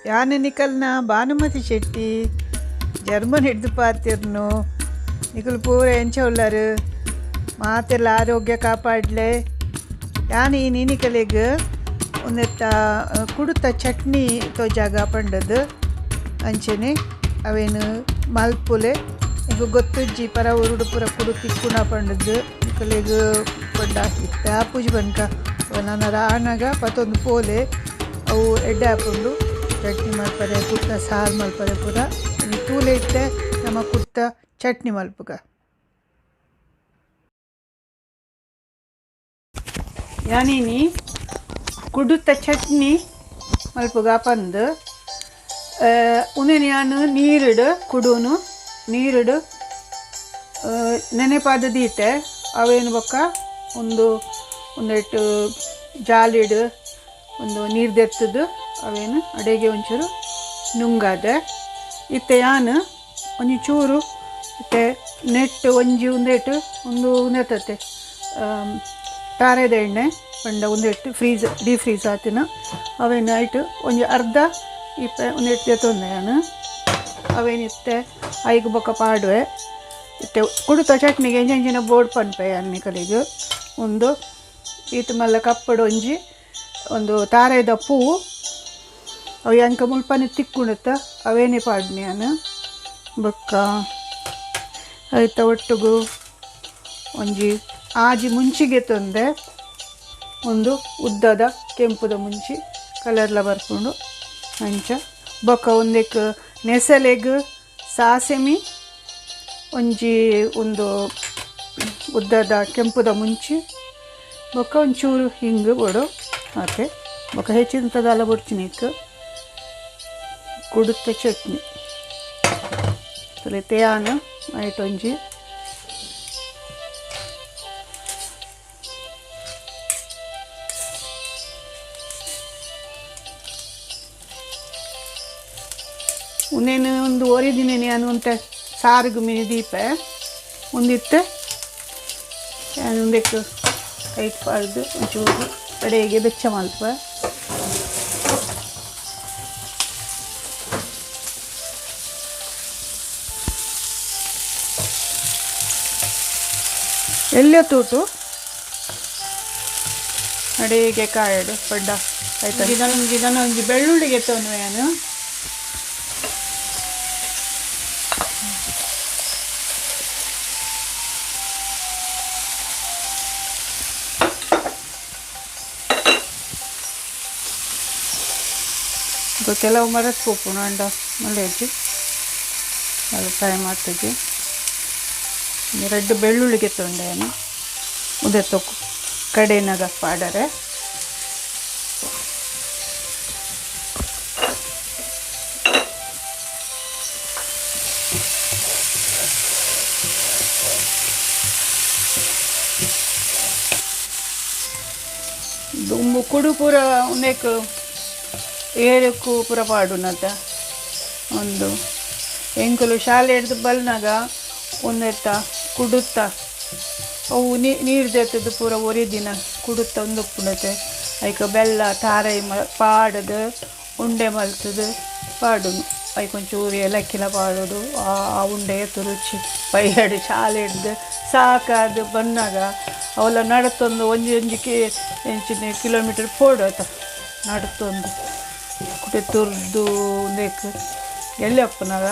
ಯಾನ್ ನಿಕಲ್ನ ಭಾನುಮತಿ ಶೆಟ್ಟಿ ಜರ್ಮನ್ ಹಿಡ್ದು ಪಾತಿರ್ನು. ನಿಕುಲು ಪೂರ ಎಂಚ ಉಲ್ಲರು ಮಾತೆಲ್ಲ ಆರೋಗ್ಯ ಕಾಪಾಡ್ಲೆ. ಯಾನ್ ಈ ನಿಕಲೆಗ್ ಒಂದೆತ್ತ ಕುಡುತ ಚಟ್ನಿ ತೋಜಾಗ ಪಂಡದು ಅಂಚನೆ ಅವೇನು ಮಲ್ಪುಲೆ. ನಿಕು ಗೊತ್ತುಜ್ಜಿ ಪರ ಉರುಡು ಪೂರ ಕುಡು ತಿಕ್ಕುಣ ಪಂಡದು ನಿಕಲೆಗ್ ಪಂಡ ಇತ್ತ ಪೂಜೆ ಬನ್ಕ ನನ್ನ ರಾಣಗ ಪತ್ತೊಂದು ಪೋಲೆ ಅವು ಎಡ್ಡೆ ಆಪುಂಡು. ಚಟ್ನಿ ಮಲ್ಪರೆ ಕುತ್ತ ಸಾರು ಮಲ್ಪರೆ ಪೂರ ತೂಲೆ ಇತ್ತೆ ನಮ್ಮ ಕುತ್ತ ಚಟ್ನಿ ಮಲ್ಪುಗ. ಯಾನಿನಿ ಕುಡುತ ಚಟ್ನಿ ಮಲ್ಪುಗ ಪಂದು ಉನೇನು ಯಾನು ನೀರಿಡು ಕುಡುನು ನೀರಿಡು ನೆನೆಪಾದ ದೀತೆ ಅವೇನು ಬೊಕ್ಕ ಒಂದು ಒಂದೆಟ್ಟು ಜಾಲಿಡು ಒಂದು ನೀರು ದೆತ್ತದು ಅವೇನು ಅಡೆಗೆ ಒಂಚೂರು ನುಂಗಾದೆ. ಇತ್ತೆ ಯಾನು ಒಂಜಿ ಚೂರು ಇತ್ತೆ ನೆಟ್ಟು ಒಂಜಿ ಒಂದೆಟ್ಟು ಒಂದು ಒಂದೆತ್ತತೆ ತಾರೆದ ಎಣ್ಣೆ ಪಂಡ ಒಂದೆಟ್ಟು ಫ್ರೀಸ್ ಡೀಪ್ ಫ್ರೀಸ್ ಆತಿನ ಅವೇನು ಐಟು ಒಂಜಿ ಅರ್ಧ ಇಪ್ಪೆ ಒಂದೆಟ್ಟು ದೆತ್ತೊಂದೆ ಯಾನು ಅವೇನಿತ್ತೆ ಐಕ್ ಬೊಕ್ಕ ಪಾಡುವೆ. ಇತ್ತೆ ಕುಡುತ ಚಟ್ನಿಗೆ ಎಂಜೆಂಜಿನ ಬೋರ್ಡ್ ಪನ್ಪೆ ಯಾನ್ ನಿಕಲೆಗ್. ಒಂದು ಈತ್ ಮಲ್ಲ ಕಪ್ಪಡು ಒಂಜಿ ಒಂದು ತಾರೆದ ಪೂ ಅವು ಅಂಕ ಮುಲ್ಪನೆ ತಿಕ್ಕುಣತ್ತ ಅವೇನೇ ಪಾಡ್ನೆ ಯಾನು. ಬೊಕ್ಕ ಐತ ಒಟ್ಟುಗು ಒಂಜಿ ಆಜಿ ಮುಂಚಿಗೆ ತಂದೆ ಒಂದು ಉದ್ದದ ಕೆಂಪುದ ಮುಂಚಿ ಕಲರ್ಲ ಬರ್ಪುಂಡು ಅಂಚ. ಬೊಕ್ಕ ಒಂದೆಕ್ ನೆಸಲೆಗ್ ಸಾಸೆಮಿ ಒಂಜಿ ಒಂದು ಉದ್ದದ ಕೆಂಪುದ ಮುಂಚಿ ಬೊಕ್ಕ ಒಂಚೂರು ಹಿಂಗೆ ಬೋಡು ಓಕೆ. ಬೊಕ್ಕ ಹೆಚ್ಚಿನದಲ್ಲ ಬೊಡ್ಚಿನಿಕ್ ಕುಡುತ್ತ ಚಟ್ನಿ ತೇಯಾನು ಐಟ್ ಒಂಜಿ ಉನ್ನೇನು ಒಂದು ಒರಿದಿನೇನೆ ಅನುಂತೆ ಸಾರುಗು ಮಿನಿ ದೀಪೆ ಒಂದಿತ್ತು ಒಂದಕ್ಕೆ ಐಟ್ ಪಾಡ್ದು ಒಂಚೂರು ಕಡೆಗೆ ಬೆಚ್ಚ ಮಲ್ಪ. ಎಲ್ಲ ತೂಟು ಅಡಿಗೆ ಕಾಯಡು ಪಡ್ಡ ಆಯ್ತು. ಒಂಜಿ ನಾನು ಒಂಜಿ ಬೆಳ್ಳುಳ್ಳಿಗೆ ಎತ್ತವನು ಯಾನು. ಕೆಲವು ಮರತ್ ಪೋಪುಂಡು ಅಂಡ ಮಲ್ಲೇಜಿ ಅದು ಫ್ರೈ ಮಾಡ್ತಿದ್ವಿ. ರೆಡ್ ಬೆಳ್ಳುಳ್ಳಿಗೆ ತೊಂಡೆಯನ್ನು ಉದೆ ತೊಕ್ಕು ಕಡೆನಾಗ ಪಾಡರೆ. ದುಂಬು ಕುಡು ಪೂರ ಉಂದೆಕ್ ಏರಕ್ಕು ಪೂರ ಪಾಡುನತ ಒಂದು ಎಂಕುಲು ಶಾಲೆ ಹಿಡ್ದು ಬಲ್ನಾಗ ಒಂದೆತ್ತ ಕುಡುತ್ತ ಅವು ನೀರು ದೆತ್ತದು ಪೂರ ಒರಿ ದಿನ ಕುಡುತ್ತ ಒಂದು ಉಪ್ಪುಂಡತೆ. ಐಕ ಬೆಲ್ಲ ತಾರೈ ಮ ಪಾಡದು ಉಂಡೆ ಮಲ್ತದು ಪಾಡುನು. ಐಕ್ ಒಂಚೂರು ಏಲಕ್ಕಿಲ ಪಾಡೋದು ಆ ಉಂಡೆ ಏತು ರುಚಿ. ಬೈಯಡು ಶಾಲೆ ಹಿಡ್ದು ಸಾಕಾದು ಬನ್ನಾಗ ಅವೆಲ್ಲ ನಡತೊಂದು ಒಂಜಿ ಒಂಜಿ ಕಿ ಎಂಚಿನ ಕಿಲೋಮೀಟರ್ ಪೋಡು ಆತ ನಡತೊಂದು ಕುಟೆ ತುರ್ದು ಒಂದೇಕ್ ಎಲ್ಲಿ ಅಪ್ಪನಾಗ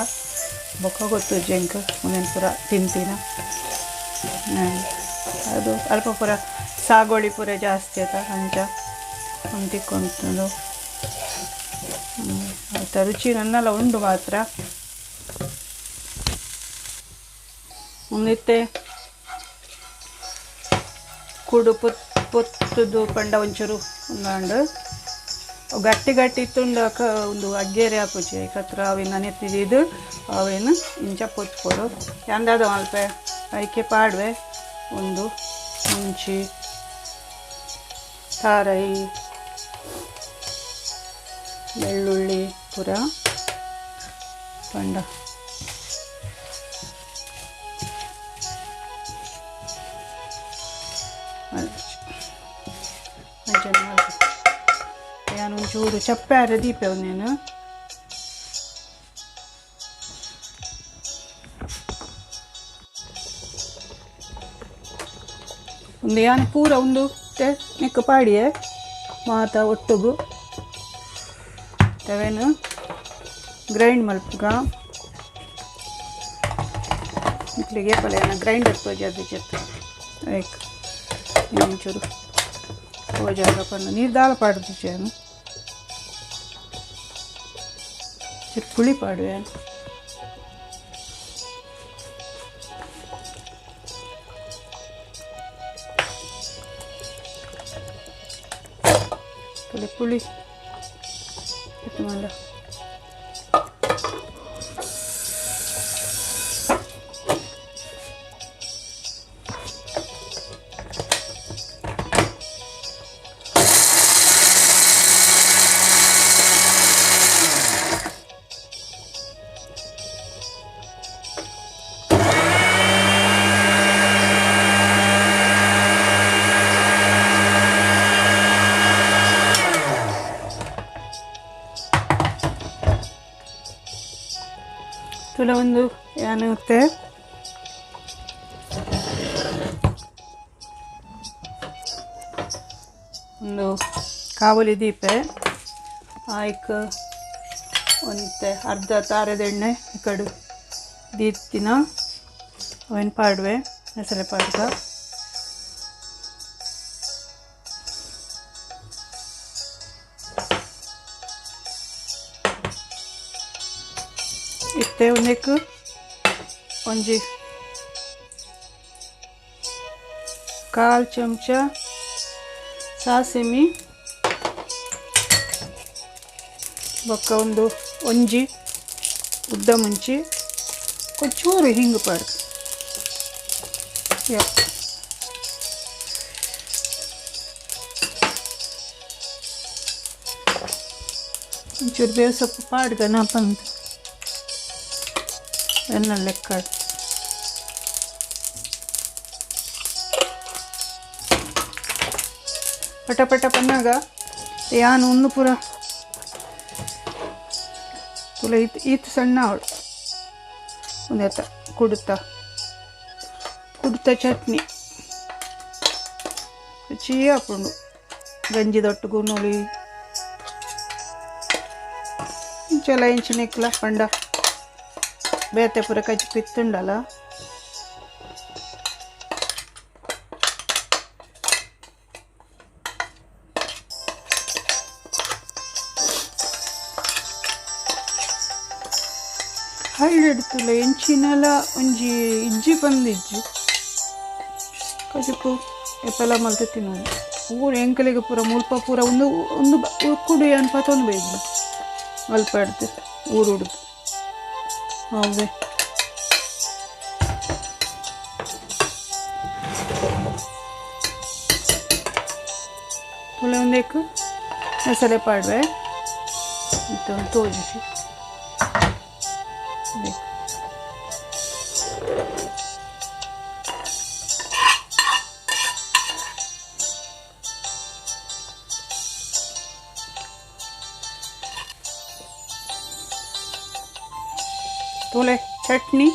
ಬೊಕ್ಕ ಗೊತ್ತು ಜಂಕ್ ಒಂದೇನು ಪೂರ ತಿಂತೀನ. ಅದು ಅಲ್ಪ ಪೂರ ಸಾಗೋಳಿ ಪೂರ ಜಾಸ್ತಿ ಆತ ಅಂಚ ಒಂದು ತಿಕ್ಕೊಂತುಂಡು. ಆಯ್ತಾ ರುಚಿ ನನ್ನೆಲ್ಲ ಉಂಡು ಮಾತ್ರ. ಒಂದಿತ್ತೆ ಕುಡು ಪೊತ್ತುದು ಪಂಡ ಒಂಚೂರು ಒಂದಾಂಡು ಗಟ್ಟಿ ಗಟ್ಟಿ ಇತ್ತುಂಡು ಒಂದು ಅಗ್ಗೇರೆ ಆಪುಜಿ ಐಕತ್ರ ಅವೇನು ನೆತ್ತಿದ್ದು ಅವೇನು ಇಂಚ ಪೊತ್ಕೊಡು ಎಂದಾದ ಮಲ್ಪೆ ಐಕೆ ಪಾಡುವೆ. ಒಂದು ಮುಂಚಿ ತಾರೈ ಬೆಳ್ಳುಳ್ಳಿ ಪೂರ ಪಂಡ ಒಂಚೂರು ಚಪ್ಪೆ ದೀಪೆ ಒಂದೇನು ಒಂದು ಯಾನ್ ಪೂರ ಒಂದು ನೆಕ್ ಪಾಡಿಯೆ ಮಾತ ಒಟ್ಟುಗು ತವೇನು ಗ್ರೈಂಡ್ ಮಲ್ಪುಗ ಇಟ್ಲಿಗೆ ಪಲ್ಯನ ಗ್ರೈಂಡರ್ ತೋಜಾದ ಜತ್ ಏಕ್ ಒಂಚೂರು ತೋಜಾಗ ಪಂಡ ನೀರು ದಾಲ ಪಾಡ್ದು ಚೇನು ಚೂರು ಪುಳಿ ಪಾಡುವೆ. ತುಳಿ ಪುಳಿ ಮಂಡ ತುಲ ಒಂದು ಏನಾಗುತ್ತೆ ಒಂದು ಕಾವಲಿ ದೀಪೆ ಆಯ್ಕ್ ಒಂತೆ ಅರ್ಧ ತಾರೆದೆಣ್ಣೆ ಈ ಕಡೆ ದೀತಿನ ಅವೇನು ಪಾಡುವೆ ಹೆಸರೆ ಪಾಡ್ಕ ಇತ್ತೆ ಒಂದಕ್ಕೆ ಒಂಜಿ ಕಾಲು ಚಮಚ ಸಾಸಿಮಿ ಬೊಕ್ಕ ಒಂದು ಒಂಜಿ ಉದ್ದ ಮುಂಚಿ ಒಂಚೂರು ಹಿಂಗೆ ಪಾಡು. ಒಂಚೂರು ಬೇವು ಸೊಪ್ಪು ಪಾಡ್ಗ ನಾ ಪಂದು ಎನ್ನ ಲೆಕ್ಕ ಪಟ ಪಟ ಪನ್ನಾಗ ಯಾನು ಒಂದು ಪೂರ ತುಲ ಈತ್ ಈತ್ ಸಣ್ಣ ಅವಳು ಒಂದೆತ್ತ ಕುಡುತ್ತ ಕುಡುತ್ತ ಚಟ್ನಿ ರುಚಿ ಆಪುಂಡು ಗಂಜಿ ದೊಟ್ಟುಗು ನೋಡಿ ಇಂಚಲ ಇಂಚಿನೆಕ್ಲ ಪಂಡ ಬೇತೆ ಪೂರ ಕಜ್ಜಿ ಪಿತ್ತುಂಡಲ. ಹಳ್ಳಿಡ್ತುಲ ಎಂಚಿನಲ ಒಂಜಿ ಇಜ್ಜಿ ಪಂದಿಜ್ಜಿ ಕಜಿಪು ಎಪ್ಪಲ ಮಲ್ತ ತಿನ್ನೋದು ಊರು ಎಂಕಲಿಗೆ ಪೂರ ಮುಲ್ಪ ಪೂರ ಒಂದು ಒಂದು ಕುಡು ಏನು ಪತ್ತೊಂದು ಬೈದ್ಲು ಅಲ್ಪ ಹಿಡ್ದು ಊರು ಹುಡುದು ಹೌದೇ. ತುಲೆ ಒಂದೇಕು ಮಸಾಲೆ ಪಾಡುವೆ ಇತ್ತು ತೋಜಿಸಿ ಬೇಕು. ತೋಲೆ ಚಟ್ನಿ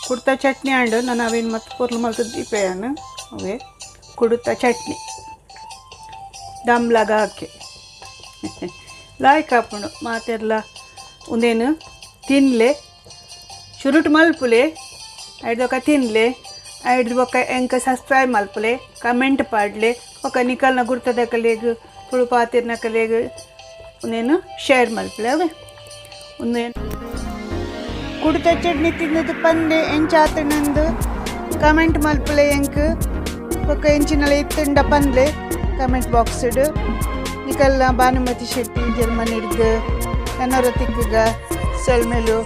ಕುಡ್ತಾ ಚಟ್ನಿ ಆಂಡ್ ನಾನು ಅವೇನು ಮತ್ತು ಪೊರ್ಲು ಮಲ್ತದ್ದು ದೀಪೆಯನ್ನು ಅವೇ ಕುಡುತ್ತ ಚಟ್ನಿ ದಮ್ಲಾಗ ಹಾಕಿ ಲಾಯ್ಕ್ ಆಪುಂಡು ಮಾತೆರ್ಲ ಉಂದೇನು ತಿನ್ಲೆ ಶುರುಟ್ ಮಲ್ಪುಲೆ ಐಡ್ದೊಕ ತಿನ್ಲೆ ಐಡ್ದು ಬೊಕ್ಕ ಎಂಕ ಸಬ್ಸ್ಕ್ರೈಬ್ ಮಲ್ಪುಲೆ ಕಮೆಂಟ್ ಪಾಡ್ಲೆ ಬೊಕ್ಕ ನಿಕಲ್ನ ಗುರ್ತದಕಲೆಗ್ ತುಳು ಪಾತಿರ್ನಕಲೆಗ್ ಉಂದೇನು ಶೇರ್ ಮಲ್ಪುಲೆ ಅವೇ ಉಂದೇನು ಕುಡ್ತ ಚಟ್ನಿ ತಿನ್ನದು ಪಂದೆ ಎಂಚಾತನಂದು ಕಮೆಂಟ್ ಮಲ್ಪುಲೆ ಎಂಕ್ ಬೊಕ್ಕ ಎಂಚಿನಲ ಇತ್ತುಂಡ ಪಂದ್ಲೆ ಕಮೆಂಟ್ ಬಾಕ್ಸ್ಡ್ ನಿಕಲ್ನ ಭಾನುಮತಿ ಶೆಟ್ಟಿ ಜರ್ಮನಿಡ್ದು ಕನ್ನಡ ತಿಕ್ಕುಗ ಸೊಲ್ಮೆಲು.